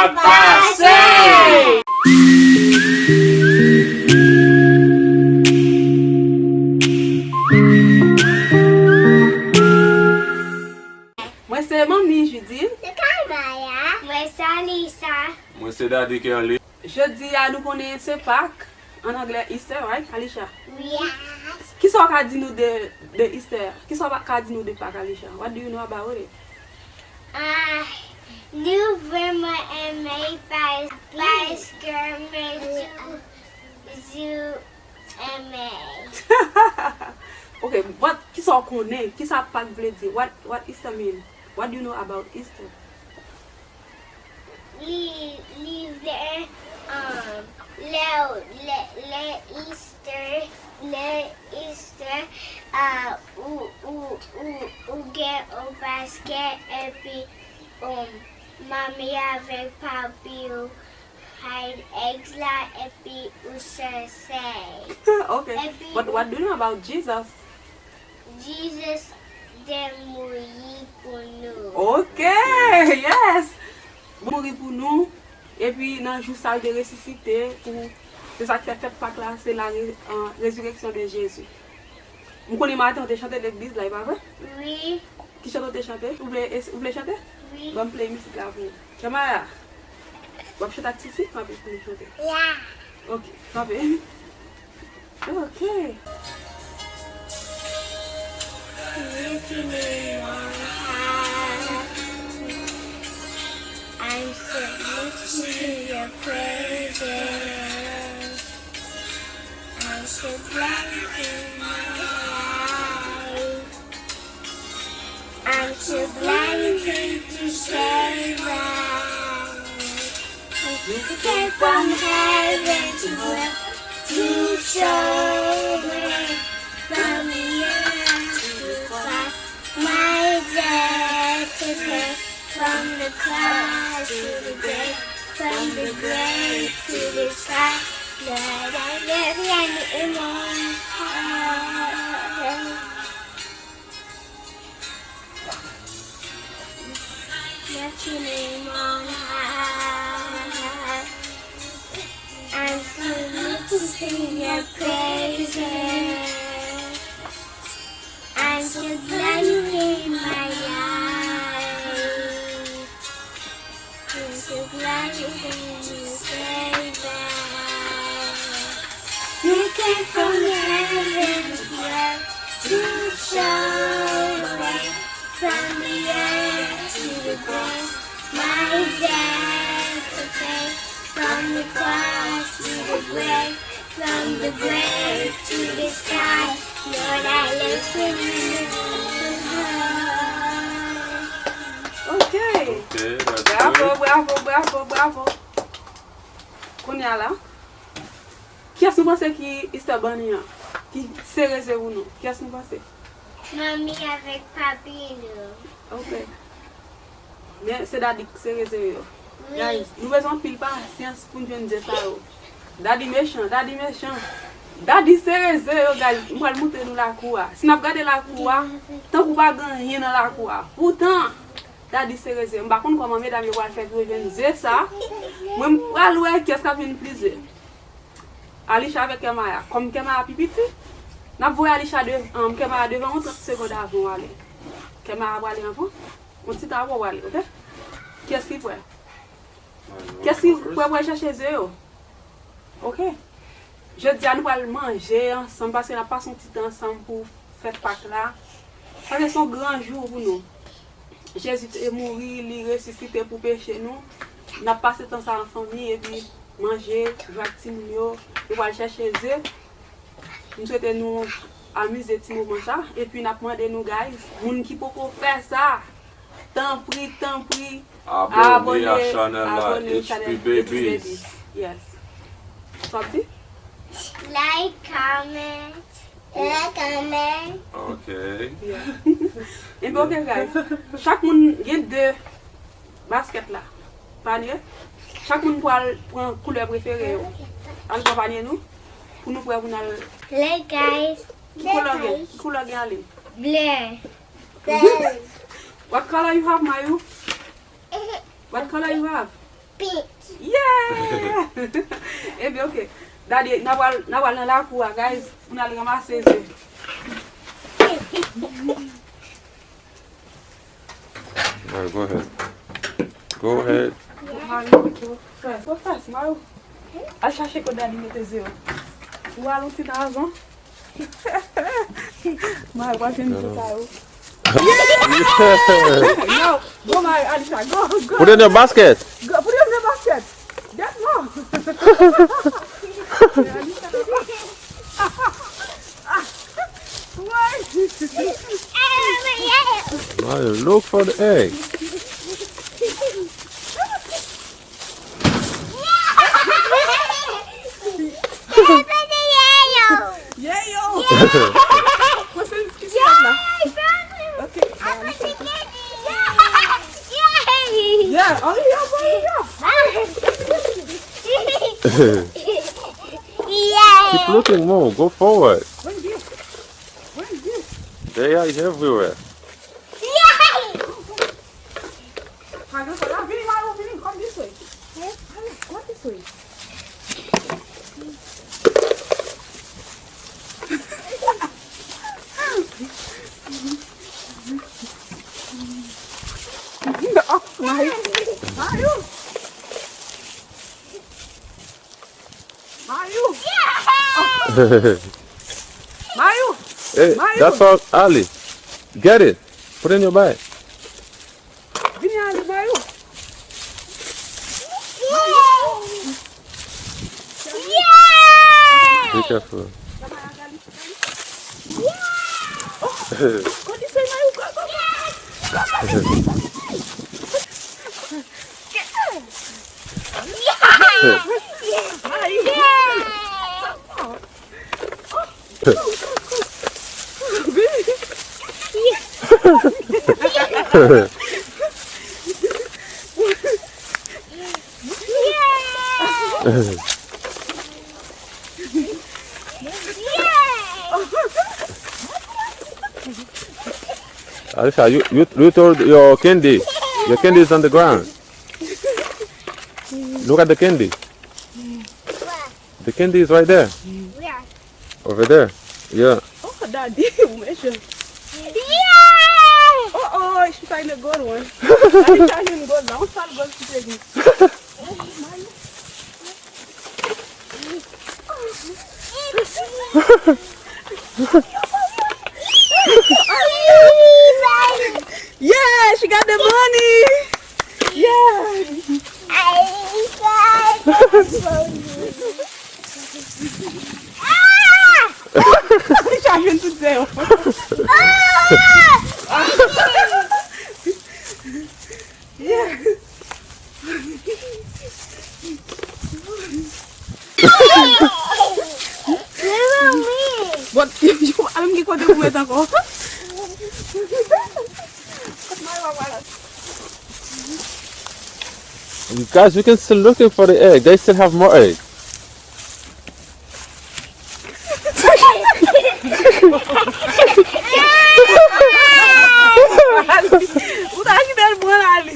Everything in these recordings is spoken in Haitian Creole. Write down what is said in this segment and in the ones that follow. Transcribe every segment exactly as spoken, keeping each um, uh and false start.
Pase! Mwen se Manmi Judith. Se Kamaya. Mwen se Alisa. Mwen se Daddy Kerly. Jodi a, nou konnen se Pak, an anglè Easter, right, Alisha? Yes. Kisa w ka di nou de, de Easter? Kisa w ka di nou de Pak, Alisha? What do you know about it? Ah, nou vrèman enmen l pa-, paske mwen toujou enmen l. Ok, but kisa w konnen? Kisa Pak vle di? What, what Easter mean? What do you know about Easter? Li, li vle, um, lè, lè, lè Easter, lè Easter, ah, ou, ou, ou, ou gen yon baskèt, epi, um, manmi avèk papi ou hide eggs la, epi ou sèsèy. Ok. Epi but ou what do you know about Jesus? Jesus te mouri pou nou. Ok, yes. Mouri pou nou. Epi nan jou sa l te resisite pou, se sa k fè fèt Pak la se la re-, an, rezireksyon de Jezi. M konnen maten w te chante legliz la, e pa vre? Wi. Ki chante w te chante? Ou vle, ou vle chante? Wi. Ban m play mizik la pou ou. Kamaya, w ap chante ak Sisi? Kanpe pou nou chante. Ya. Ok, kanpe. Ok. Lifting me on high. I'm submitting to your presence. I'm so glad you came in my life. I'm so glad you came to save us. You came from heaven to earth to show grace. From the earth to the cross, my debt to pay. From the cross to the grave, from the grave to the sky. Lord, I love you and you more. Lift your name on high. I'm so glad to sing your praises. I'm so glad you came in my life. I'm so glad you came to save us. You came from heaven to earth to show the way. From the earth to the grave, my debt to pay. From the cross to the grave, from the grave to the sky. Lord, I lift your name on high. Ok. Ok, that's good. Bravo, bravo, bravo, bravo. Kounye a la, kiyès nou panse ki Easter Bunny an? Ki sereze pou nou? Kiyès nou panse? Manmi avèk papi nou. Ok. Men se Daddy k sereze yo. Wi. Guys, nou bezwen anpil pasyans pou n jwenn ze sa yo. Daddy mechan, Daddy mechan. Daddy sereze yo, guys. M pral montre nou lakou a. Si n ap gade lakou a, tankou pa gen anyen nan lakou a. Poutan, Daddy sereze yo. M pa konn kòman medam yo pral fè pou yo jwenn ze sa. Mwen, m pral wè kiyès k ap jwenn plis ze. Alisha avèk Kèmaya. Kòm Kèmaya pi piti, n ap voye Alisha de-, um, Kèmaya devan yon trant segonn avan w ale. Kèmaya prale anvan. Yon ti tan apre w ale, ok? Kiyès ki prè? Kiyès ki prè pou al chèche ze yo? Ok. Jodi a, nou pral manje ansanm paske n ap pase yon ti tan ansanm pou fèt Pak la. Paske se yon gran jou pou nou. Jezi te mouri, li resisite pou peche nou. N ap pase tan sa an fanmi, epi manje, jwe ak timoun yo, yo pral chèche ze. M swete nou amize ti moman sa, epi n ap mande nou, guys, moun ki poko fè sa, tanpri, tanpri, abòne a chanèl la, H P Babies. Yes. Sa w ap di? Like, comment. Like, comment. Ok. Yeah. Epi, ok, guys. Chak moun gen de baskèt la. Panye. Chak moun pral pran koulè prefere yo. Al pran panye nou. Pou nou prè pou n al. Like, guys. Ki koulè w gen? Ki koulè w gen, Aline? Ble. What color you have, Mayu? What color you have? Yeah! Ebyen, ok. Daddy, n a pral, n a pral nan lakou a, guys, pou n al ranmase ze. Alright, go ahead. Go ahead. Mayo, fè, fè, fè, Mayo. Al chache kot Daddy mete ze yo. Ou al yon ti tan avan. Mayo, pa jwenn ti sa yo. Yeah! Yo, go, Mayo, Alisha, go, go. Put it in your basket. Go, put it in your basket. Get more. Why? Mayo, look for the egg. Yeah, yo. What's this? Kiss me, Abla. Okay. Yeah, hurry up, hurry up. Keep looking more. Go forward. What is this? What is this? They are everywhere. Vini, Mayo, vini. Come this way. Come this way. Oh, my. Mayo. Mayo. Mayo. Hey, Mayo. That's all, Ali. Get it. Put it in your bag. Vini, Ali, Mayo. Be careful. Go this way, Mayo. Go, go, go. Mayo. Alisha, you, you, you throw your candy. Your candy is on the ground. Look at the candy. The candy is right there. Where? Over there. Yeah. Oh, Daddy, ou mechan. Yeah! Oh, oh, she find a good one. Daddy find a good one. One solid gold she take. Oh, my. Yeah, she got the money. Yeah. Alisha jwenn tout zero. Yeah. Bon, yo pa menm gen kote pou met ankò. Guys, we can still looking for the egg. They still have more egg. Ou ta kite l pran l ale.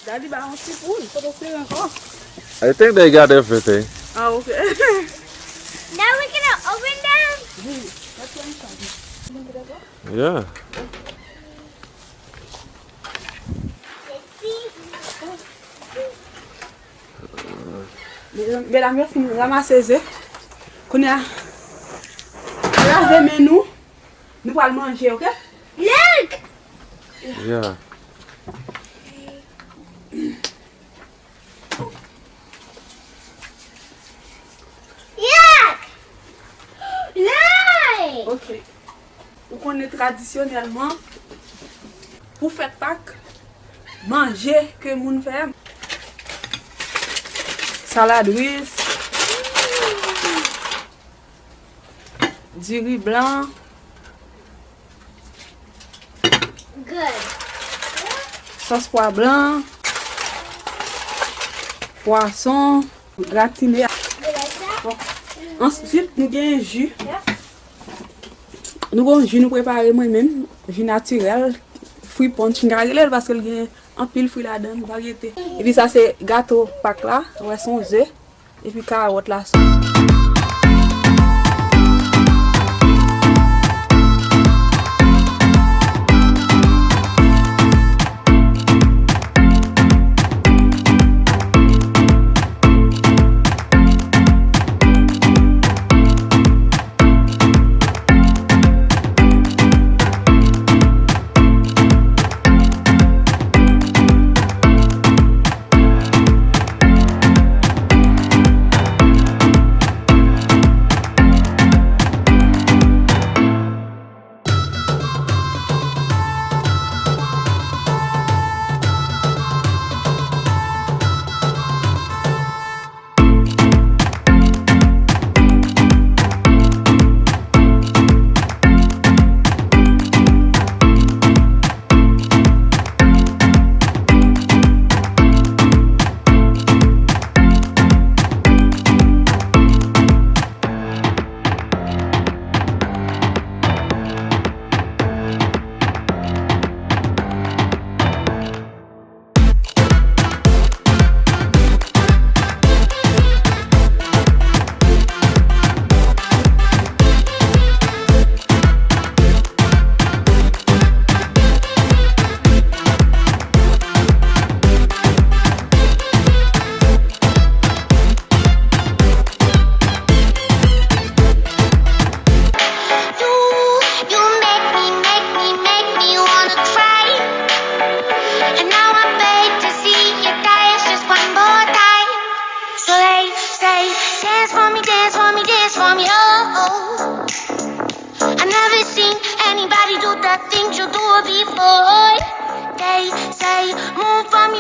Daddy ba yon ti poul, foto sere ankò. I think they got everything. Ah, ok. Now we gonna open them? Yeah. Medam, medam yo fin ranmase ze. Kounye a, lave men nou. Nou pral manje, ok? Look! Yeah. Look! Look! Ok. Ou konnen tradisyonèlman, pou fèt Pak, manje ke moun fè. Salad ris, diri blan, Sòs pwa blan, pwason, gratine. Bon. Answit, nou gen ji. Nou gen yon ji nou prepare mwen menm, ji natirèl, fruit punch, m ka rele l paske l gen anpil fwi ladan l, varyete. Epi sa se gato Pak la, ou wè se yon ze, epi kawòt la sou. You, you make me, make me, make me wanna cry. And now I beg to see your thighs just one more time. So they say, dance for me, dance for me, dance for me, oh, oh. I never seen anybody do the things you do before. They say, move for me,